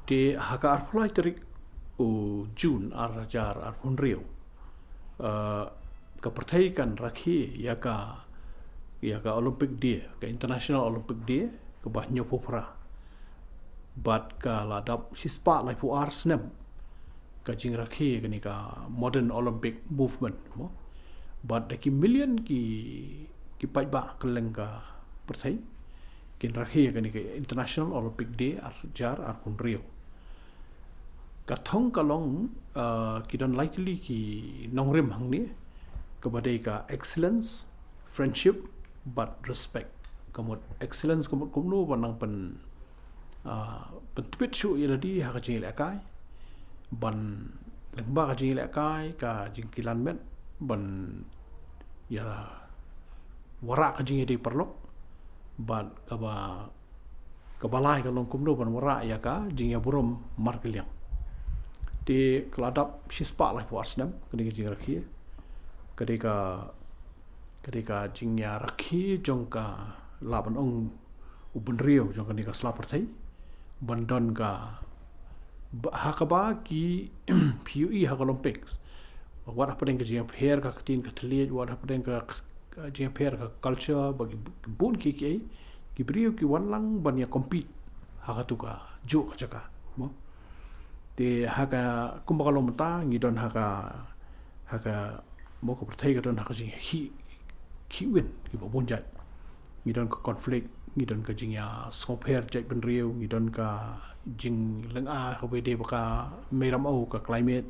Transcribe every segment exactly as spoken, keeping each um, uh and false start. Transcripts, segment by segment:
Te ha ka arphew lai tarik u June ar hajar arphew hynriew, eh, ka pyrthei kan rakhe ïa ka, ïa ka Olympic Day, ka International Olympic Day, kaba hynñiewphew phra. Bad ka la dap shispah laiphew ar snem ka jingrakhe kane ka Modern Olympic Movement, mo. Bad da ki million ki, ki paidbah kylleng ka pyrthei kin rakhe kane ka International Olympic Day ar hajar arphew hynriew. Ka thong ka long, eh, ki don lai tylli ki nongrim hangne, kaba dei ka excellence, friendship, bad respect. Ka mut excellence ka mut kumno, ba nang pyn, ah, pyntbit shuh ïa lade ha ka jingïalehkai, ban lyngba ka jingïalehkai, ka jingkilan met, ban ïa wanrah ka jingïadei paralok, bad kaba, kaba lai ka long kumno ban wanrah ïa ka jingïaburom markylliang. Te ka la dap shispah laiphew ar snem kane ka jingrakhe. Ka dei ka, ka dei ka jingïarakhe jong ka, lah ban ong, u bynriew jong kane ka sla pyrthei, ban don ka, ba, ha kaba ki, phi ïohi ha ka Olympics, wat hapdeng ka jingïapher ka ktien ka thylliej, wat hapdeng ka, ka jingïapher ka culture, ba ki, ki bun ki, ki, ki briew ki wan lang ban ïa compete ha katu kajuh ka jaka, mo. Te ha ka, kumba ka long mynta, ngi don ha ka, ha ka, mo, ka pyrthei ka don ha ka jingkhih, khih win kiba bun jait. Ngi don ka conflict, ngi don ka jingïasngewpher jaitbynriew, ngi don ka jinglynga kaba dei bad ka mei ramew, ka climate.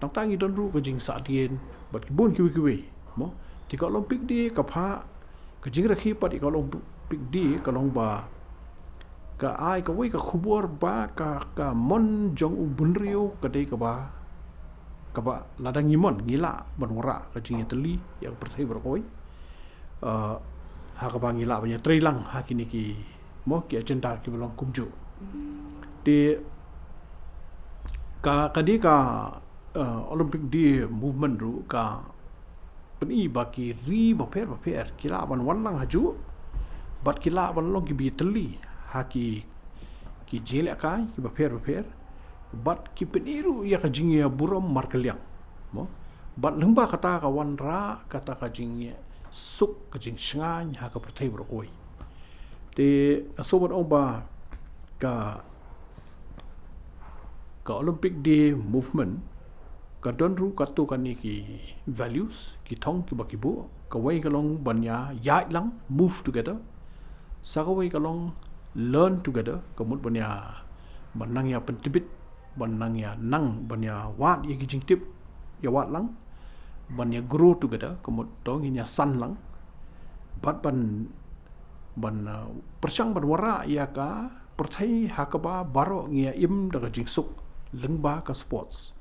Tang tang ngi don ruh ka jingsahdien bad ki bun kiwei kiwei, mo. Te ka Olympic Day ka phah, ka jingrakhe pat ïa ka Olympic Day ka long ba ka ai kawei ka khubor ba ka, ka mon jong u bynriew ka dei kaba, kaba lada ngi mon, ngi lah ban wanrah ka jingïatylli ïa ka pyrthei baroh kawei. Eh, ha kaba ngi lah ban ïatreilang ha kine ki, mo, ki agenda kiba long kumjuh. Te ka, ka dei ka, eh, Olympic Day movement ruh ka pyni ba ki ri bapher bapher ki lah ban wan lang hajuh, bad ki lah ban long kiba ïatylli ha ki, ki jingïalehkai kiba pher bapher, bad ki pyni ruh ïa ka jingïaburom markylliang, mo. Bad lyngba kata ka wanrah kata ka jingsuk, ka jingshngaiñ ha ka pyrthei baroh kawei. Te nga sngewbha ban ong ba ka, ka Olympic Day movement ka don ruh katto katne ki values, ki thong kiba ki buh. Kawei ka long ban ïa ïaid lang, move together. Sa kawei ka long learn together, ka mut ban ïa, ban nang ïa pyntbit, ban nang ïa nang, ban ïa wad ïa ki jingtip, ïa wad lang, ban ïa grow together, ka mut to ngin ïa san lang. Bad ban, ban, eh, pyrshang ban wanrah ïa ka pyrthei ha kaba baroh ngi ïa im da ka jingsuk lyngba ka sports.